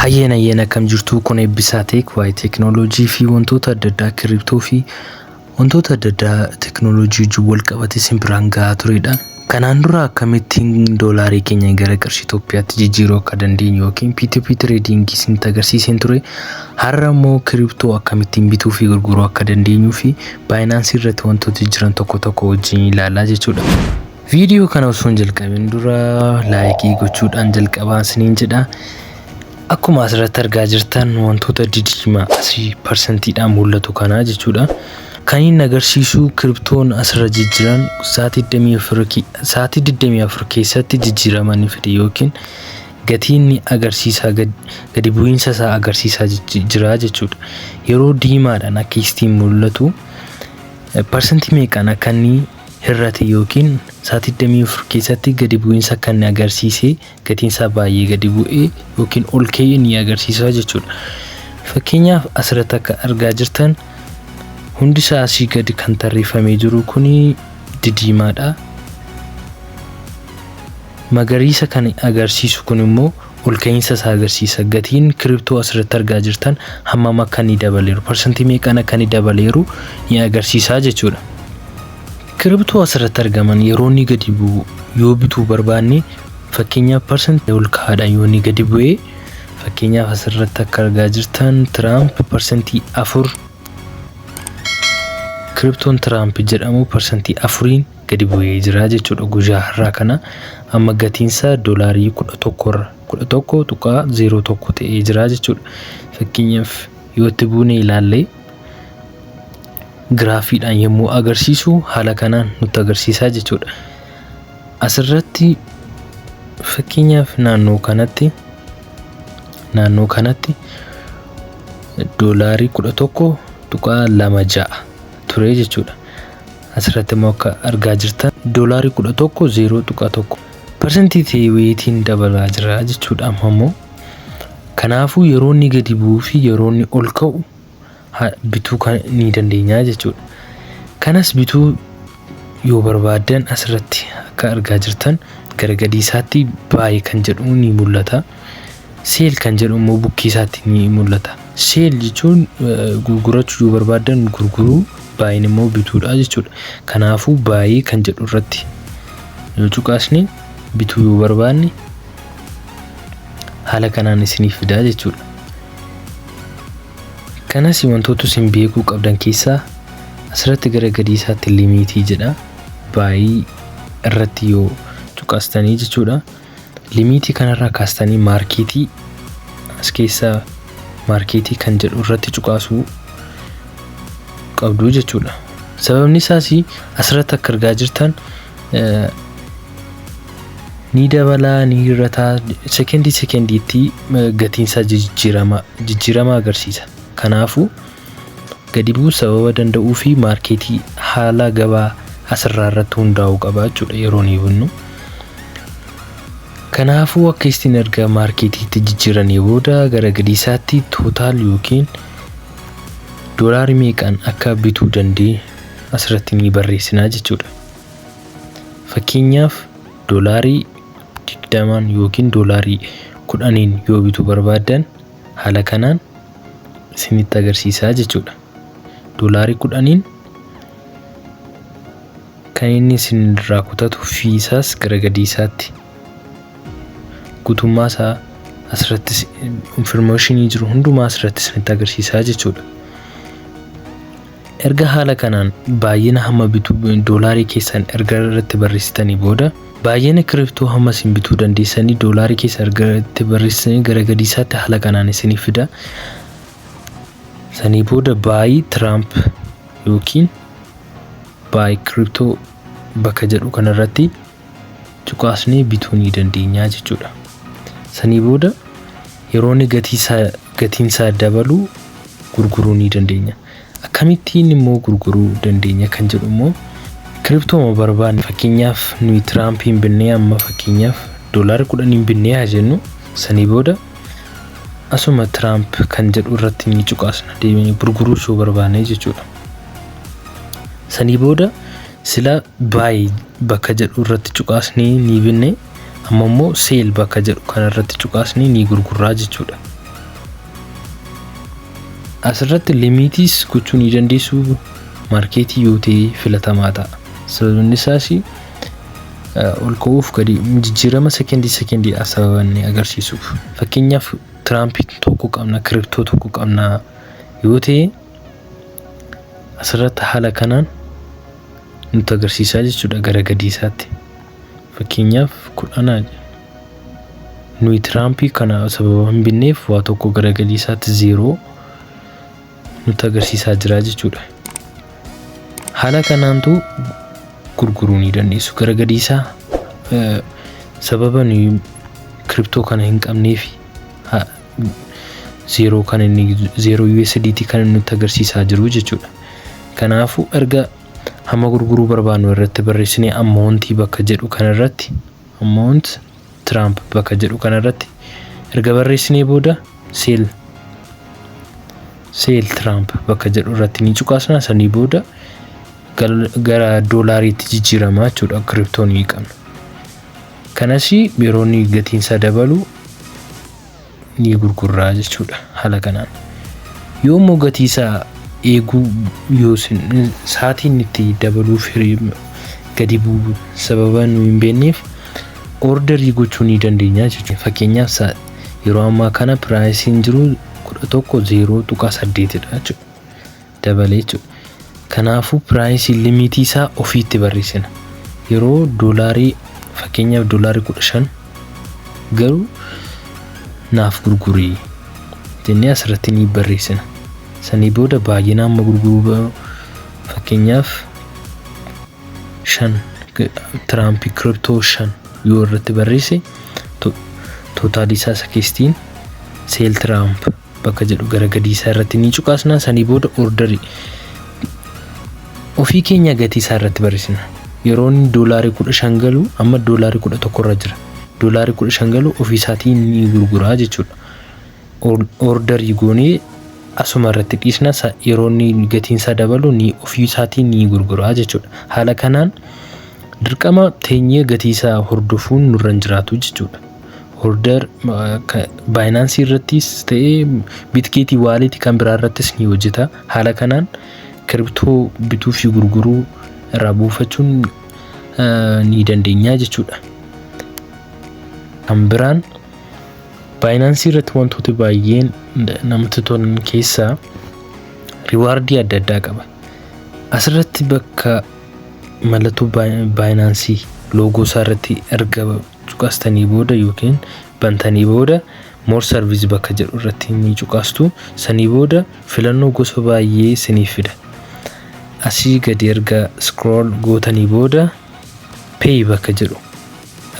Hayyeen hayyeen, akkam jirtu? Kun Eebbisaa Tech, waa'ee teekinooloojii fi wantoota adda addaa, crypto fi wantoota adda addaa teekinooloojii wajjin wal qabate isin biraan gahaa turedha. Kanaan dura akkamittiin doolaarii keenya gara qarshii Itoophiyaatti jijjiiruu akka dandeenyu yookiin P2P trading isinitti agarsiiseen ture. Har'a immoo crypto akkamittiin bituu fi gurguruu akka dandeenyuu fi Binance irratti wantoota jiran tokko tokko wajjin ilaalaa jechuudha. Viidiyoo kana osoo hin jalqabin dura like gochuudhaan jalqabaa isiniin jedha. Akkuma asirratti argaa jirtan, wantoota didiimaa asii parsantiidhaan mul'atu kanaa jechuudha. Kan inni agarsiisu cryptoon asirra jijjiiran sa'aatii 24 keessatti jijjiiramanii fide yookiin gatiin inni agarsiisaa gadi bu'iinsa isaa agarsiisaa jira jechuudha. Yeroo diimaadhaan akka ittiin mul'atu parsantii meeqaan akka inni hir'ate yookiin sa'aatii 24 keessatti gadi bu'iinsa akka inni agarsiisee, gatiin isaa baay'ee gadi bu'ee yookiin ol ka'ee ni agarsiisa jechuudha. Fakkeenyaaf, asirratti akka argaa jirtan hundi isaa asii gadi kan tarreeffamee jiru kuni didiimaadha. Magariisa kan agarsiisu kun immoo ol ka'iinsa isaa agarsiisa. Gatiin crypto asirratti argaa jirtan hammam akka inni dabaleeru, parsantii meeqaan akka inni dabaleeru ni agarsiisa jechuudha. Crypto asirratti argaman yeroo inni gadi bu'u yoo bituu barbaanne, fakkeenyaaf parsantii ol ka'aadhaan yoo inni gadi bu'ee, fakkeenyaaf asirratti akka argaa jirtan Trump 4%, cryptoon Trump jedhamu 4%n gadi bu'ee jira jechuudha guyyaa har'aa kana. Amma gatiinsaa doolaarii 11 irra 11.01 ta'ee jira jechuudha. Fakkeenyaaf, yoo itti buune ilaalle, giraafiidhaan yommuu agarsiisu haala kanaan nutti agarsiisaa jechuudha. Asirratti fakkeenyaaf naannoo kanatti doolaarii 11.26 ture jechuudha. Asirratti immoo akka argaa jirtan doolaarii 11.0.1 parsantii ta'eetiin dabalaa jira jechuudha amma immoo. Kanaafuu yeroo inni gadi bu'uu fi yeroo inni ol ka'u bituu kan ni dandeenya jechuudha. Kanas bituu yoo barbaaddan, asirratti akka argaa jirtan gara gadii isaatti buy kan jedhu ni mul'ata. Sell kan jedhu immoo bukkee isaatti ni mul'ata. Sell jechuun gurgurachuu yoo barbaaddan gurguruu, buyin immoo bituudha jechuudha. Kanaafuu buy kan jedhu irratti yoo cuqaasne, bituu yoo barbaanne, haala kanaan isiniif fidaa jechuudha. Kanas wantoota isin beekuu qabdan keessaa asirratti gara gadii isaatti limit jedha. Buy irratti yoo cuqaastanii jechuudha. Limit kanarraa kaastanii market, as keessaa market kan jedhu irratti cuqaasuu qabdu jechuudha. Sababni isaas asirratti akka argaa jirtan ni dabalaa, ni hir'ataa, sekendii sekendiitti gatiinsaa jijjiirama agarsiisa. Kanaafuu gadi bu'uu sababa danda'uu fi market, haala gabaa asirraa irratti hundaa'uu qaba jechuudha yeroo ni binnu. Kanaafuu akka isin erga marketiitti jijjiiranii booda gara gadii isaatti total yookiin doolaarii meeqaan akka bituu dandeenyu asirratti ni barreessinaa jechuudha. Fakkeenyaaf, doolaarii 20n yookiin doolaarii 10n yoo bituu barbaaddan, haala kanaan isinitti agarsiisaa jechuudha. Doolaarii 10n kan inni isin irraa kutatu fee isaas gara gadii isaatti guutummaa isaa asirratti information jiru hundumaa asirratti isinitti agarsiisaa jechuudha. Erga haala kanaan baay'ina hamma bituu doolaarii keessan erga irratti barreessitanii booda, baay'ina crypto hamma isin bituu dandeessanii doolaarii keessa erga irratti barreessitanii, gara gadii isaatti haala kanaan isiniif fida. Sanii booda buy Trump yookiin buy crypto bakka jedhu kanarratti cuqaasnee bituu ni dandeenya jechuudha. Sanii booda yeroo inni gatiin isaa dabalu gurguruu ni dandeenya. Akkamittiin immoo gurguruu dandeenya kan jedhu immoo, crypto barbaanne, fakkeenyaaf nuyi Trumpiin binnee, amma fakkeenyaaf doolaara 10n binnee haa jennu. Sanii booda asuma Trump kan jedhu irratti ni cuqaasna, deemnee gurguruu yoo barbaanne jechuudha. Sanii booda sila buy bakka jedhu irratti cuqaasnee ni binne, amma immoo sell bakka jedhu kanarratti cuqaasnee ni gurgurraa jechuudha. Asirratti limitiis gochuu ni dandeessu, marketii yoo ta'e filatamaa ta'a. Sababni isaas ol ka'uuf gadi jijjiirama sekendii sekendiidha sababa inni agarsiisuuf. Fakkeenyaaf, Tiraampii tokko qabna, crypto tokko qabna yoo ta'e, asirratti haala kanaan nutti agarsiisaa jechuudha gara gadii isaatti. Fakkeenyaaf, 10 nuyi Tiraampii kana sababa hin binneef waa tokko gara gadii isaatti 0 nutti agarsiisaa jira jechuudha. Haala kanaantu gurguruu ni dandeessu. Gara gadii isaa sababa nuyi crypto kana hin qabneef 0 kan inni 0 USDT kan inni nutti agarsiisaa jiru jechuudha. Kanaafuu, erga hamma gurguruu barbaannu irratti barreessinee, amountii bakka jedhu kanarratti, amount Trump bakka jedhu kanarratti erga barreessinee booda, sell Trump bakka jedhu irratti ni cuqaasna. Sanii booda gara doolaariitti jijjiirama jechuudha crypto ni qabna. Kanas yeroo inni gatiin isaa dabalu ni gurgurraa jechuudha haala kanaan. Yoo immoo gatii isaa eeguu, yoo sa'aatiin itti dabaluuf gadi bu'u sababa nu hin beekneef, orderii gochuu ni dandeenya jechuudha. Fakkeenyaaf, yeroo ammaa kana priceiin jiru 11.0.8dha jechuudha. Dabalee jechuudha. Kanaafuu, priceii limitii isaa ofiitti barreessina. Yeroo doolaarii, fakkeenyaaf, doolaarii 15 garuu naaf gurgurii jennee asirratti ni barreessina. Sanii booda baay'ina amma gurguruu, fakkeenyaaf, 5 Tiraampii crypto 5 yoo irratti barreesse, totalii isaa isa keesstiin sell Trump bakka jedhu gara gadii isaa irratti ni cuqaasna. Sanii booda orderii ofii keenya gatii isaa irratti barreessina. Yeroo inni doolaarii 15 galu, amma doolaarii 11 irra jira. Doolaarii 15 galu ofii isaatiin ni gurguraa jechuudha. Orderii goonee asuma irratti dhiisna. Yeroo inni gatiin isaa dabalu ni ofii isaatiin ni gurguraa jechuudha. Haala kanaan dirqama teenyee gatii isaa hordofuun nurra hin jiraatu jechuudha. Order Binanceii irrattis ta'ee Bitgetii walletii kan biraa irrattis ni hojjeta. Haala kanaan crypto bituu fi gurguruu irraa buufachuun ni dandeenya jechuudha. Kan biraan Binanceii irratti wantooti baay'een namatti tolan keessaa rewardii adda addaa qaba. Asirratti bakka mallattoo Binanceii logo isaa irratti erga cuqaastanii booda yookiin bantanii booda, more service bakka jedhu irratti ni cuqaastu. Sanii booda filannoo gosa baay'ee isiniif fida. Asii gadi erga scroll gootanii booda, pay bakka jedhu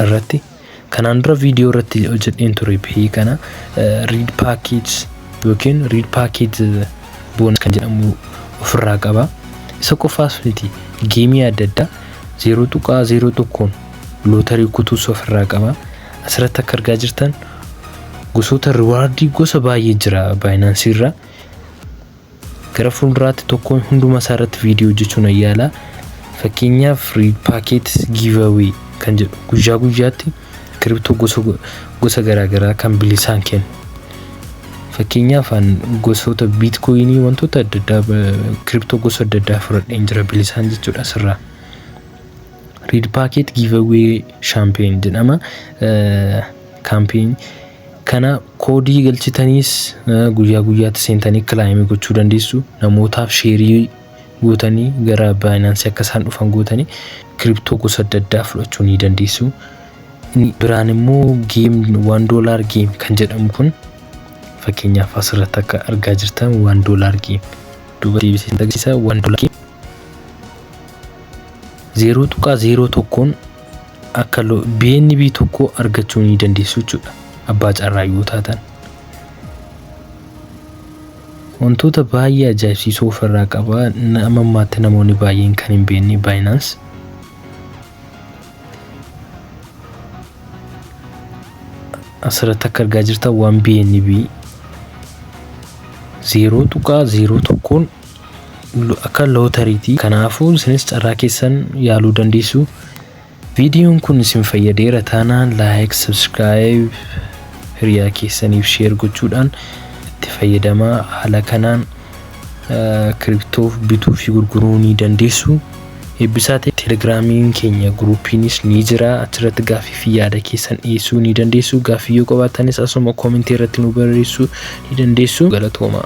irratti, kanaan dura viidiyoo irratti hojjedheen ture pay kana, red package yookiin red package bonus kan jedhamu ofirraa qaba. Isa qofaas miti, gameii adda addaa 0.01n lootarii kutuus ofirraa qaba. Asirratti akka argaa jirtan gosoota rewardii gosa baay'ee jira Binanceii irra. Gara fuulduraatti tokkoon hunduma isaa irratti viidiyoo hojjechuun yaala. Fakkeenyaaf, red packet giveaway kan jedhu guyyaa guyyaatti crypto gosa gosa garaagaraa kan bilisaan kennu. Fakkeenyaaf, gosoota Bitcoinii, wantoota adda addaa, crypto gosa adda addaa fudhadheen jira bilisaan jechuudha asirraa. Red packet giveaway campaign jedhama. Campaign kana koodii galchitaniis guyyaa guyyaatti seentanii claimii gochuu dandeessu. Namootaaf shareii gootanii gara Binanceii akka isaan dhufan gootanii crypto gosa adda addaa fudhachuu ni dandeessu. Inni biraan immoo game, $1 game kan jedhamu kun, fakkeenyaaf, asirratti akka argaa jirtan $1 game duuba deebisee agarsiisa. $1 game 0.01n akka BNB tokko argachuu ni dandeessu jechuudha. Abbaa carraa yoo taatan. Wantoota baay'ee ajaa'ibsiisoo ofirraa qaba. Nama ammaatti namoonni baay'een kan hin beekne Binance. Asirratti akka argaa jirtan waan BNB 0.01n akka lootariiti. Kanaafuu, isinis carraa keessan yaaluu dandeessu. Viidiyoon kun isin fayyadeera taanaan like, subscribe, hiriyaa keessaniif share gochuudhaan itti fayyadamaa. Haala kanaan Crypto bituu fi gurguruu ni dandeessu. Eebbisaa Telegiraamiin keenya groupiinis ni jira. Achirratti gaaffii fi yaada keessan dhiyeessuu ni dandeessu. Gaaffii yoo qabaattanis asuma commentii irratti nu barreessuu ni dandeessu. Galatooma.